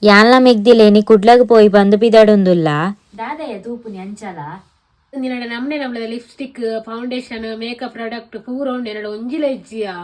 ಯಾನ್ಲ ಮೆಗ್ದಿಲೇನಿ ಕುಡ್ಲಗ್ ಪೋಯಿ ಬಂದು ಪಿದಡುಂದುಲ್ಲ. Dadayya ತೂಪುನಿ ಅಂಚಲ? ನಿನ್ನಡ ನಮ್ನೆ ನಮ್ಲದ lipstick, foundation, make-up product ಪೂರ ಉಂಡು. ಎನ್ನಡ ಒಂಜಿಲ ಇಜ್ಜಿಯಾ.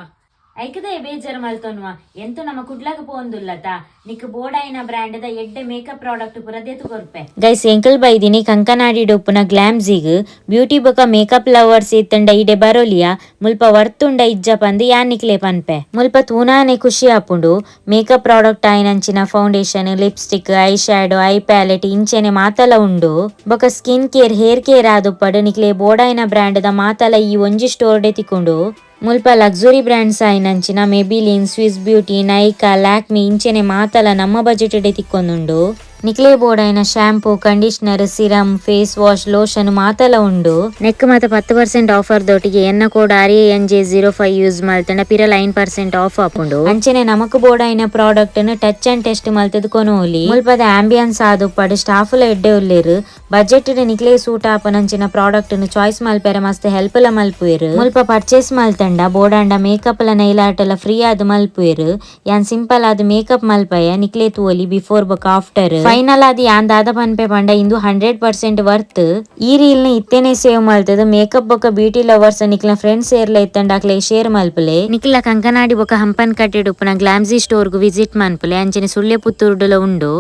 ಐಕದೇ ಬೇಜಾರ್ ಮಲ್ತೊನ್ವ. ಎಂತು ನಮ್ಮ ಕುಡ್ಲಗ್ ಪೋಂದುಲ್ಲತ, ನಿಕ್ ಬೋಡಾಯಿನ ಬ್ರ್ಯಾಂಡ್ ದ ಎಡ್ಡೆ ಮೇಕಪ್ ಪ್ರಾಡಕ್ಟ್ ಪೂರ ದೆತು ಕೊರ್ಪೆ. ಗೈಸ್, ಎಂಕಲ್ ಬೈದಿನಿ ಕಂಕನಾಡಿ ಉಪ್ಪುನ ಗ್ಲಾಮ್ಸಿಗ್. ಬ್ಯೂಟಿ ಬೊಕ ಮೇಕಪ್ ಲವರ್ಸ್ ಇತ್ತಂಡ ಇಡೆ ಬರೋಲಿಯಾ. ಮುಲ್ಪ ವರ್ತುಂಡ ಇಜ್ಜ ಪಂದ್ ಯಾನ್ ನಿಕ್ಲೆ ಪನ್ಪೆ. ಮುಲ್ಪ ತೂನಾನೆ ಖುಷಿ ಆಪುಂಡು. ಮೇಕಪ್ ಪ್ರಾಡಕ್ಟ್ ಆಯಿನಂಚಿನ foundation, lipstick, eye shadow, eye palette ಇಂಚೆನೆ ಮಾತಲ ಉಂಡು. ಬೊಕ ಸ್ಕಿನ್ ಕೇರ್, ಹೇರ್ ಕೇರ್ ಆದುಪ್ಪಡು ನಿಕ್ಲೆ ಬೋಡಾಯಿನ ಬ್ರ್ಯಾಂಡ್ ದ ಮಾತಲ ಈ ಒಂಜಿ ಸ್ಟೋರ್ ಡೆ ತಿಕ್ಕುಂಡು. ಮುಲ್ಪ ಲಕ್ಸುರಿ ಬ್ರ್ಯಾಂಡ್ಸ್ ಆಯಿನಂಚಿನ Maybelline, Swiss beauty, Nykaa, Lakme ಇಂಚೆನೆ ಮಾತಲ ನಮ್ಮ ಬಜೆಟ್ ಡೆ ತಿಕ್ಕೊಂದುಂಡು. ನಿಕ್ಲೆ ಬೋಡಾಯಿನ shampoo, conditioner, serum, face wash, lotion ಮಾತಲ ಉಂಡು. ನೆಕ್ ಮಾತ 10% ಆಫರ್ ದೊಟ್ಟಿಗೆ ಎನ್ನ code RANJ05 use ಮಲ್ತಂಡ ಪಿರಲ್ 9% ಆಫ್ ಆಪುಂಡು. ಅಂಚೆನೆ ನಮಕ್ ಬೋಡಾಯಿನ ಪ್ರಾಡಕ್ಟ್ ನು ಟಚ್ ಅಂಡ್ ಟೆಸ್ಟ್ ಮಲ್ತದ್ ಕೊನೊಲಿ. ಮುಲ್ಪದ ಆಂಬಿಯನ್ಸ್ ಆದುಪ್ಪಡು, ಸ್ಟಾಫ್ ಲ ಎಡ್ಡೆ ಉಲ್ಲೆರ್. ಬಜೆಟ್ ನಿಕ್ಲೆ ಸೂಟ್ ಆಪನಂಚಿನ ಪ್ರಾಡಕ್ಟ್ ನು ಚಾಯ್ಸ್ ಮಲ್ಪೆರೆ ಮಸ್ತ್ ಹೆಲ್ಪ್ ಲ ಮಲ್ಪುವೆರ್. ಮುಲ್ಪ ಪರ್ಚೇಸ್ ಮಲ್ತಂಡ ಬೋಡಾಂಡ ಮೇಕಪ್ ಲ ನೈಲ್ ಆರ್ಟ್ ಲ ಫ್ರೀ ಆದ್ ಮಲ್ಪುವೆರ್. ಯಾನ್ ಸಿಂಪಲ್ ಆದ್ ಮೇಕಪ್ ಮಲ್ಪಯ, ನಿಕ್ಲೆ ತೂವೊಲಿ ಬಿಫೋರ್ ಬೊಕ ಆಫ್ಟರ್. ಫೈನಲ್ ಆದ್ ಯಾನ್ ದಾದ ಪನ್ಪೆ ಪಂಡ, ಇಂದು 100% ವರ್ತ್. ಈ ರೀಲ್ ನ ಇತ್ತೆನೆ ಸೇವ್ ಮಲ್ತದ್ ಮೇಕಪ್ ಬೊಕ ಬ್ಯೂಟಿ ಲವರ್ಸ್ ನಿಕ್ಲ ಫ್ರೆಂಡ್ಸ್ ಏರ್ಲ ಇತ್ತಂಡ ಅಕ್ಲೆ ಶೇರ್ ಮಲ್ಪುಲೆ. ನಿಕ್ಲ ಕಂಕನಾಡಿ ಬೊಕ ಹಂಪನ್ ಕಟ್ಟೆಡ್ ಉಪ್ಪುನ ಗ್ಲಾಮ್ಸಿ ಸ್ಟೋರ್ ಗ್ ವಿಸಿಟ್ ಮನ್ಪುಲೆ. ಅಂಚನೆ ಸುಳ್ಯ ಪುತ್ತೂರುಡುಲ ಉಂಡು.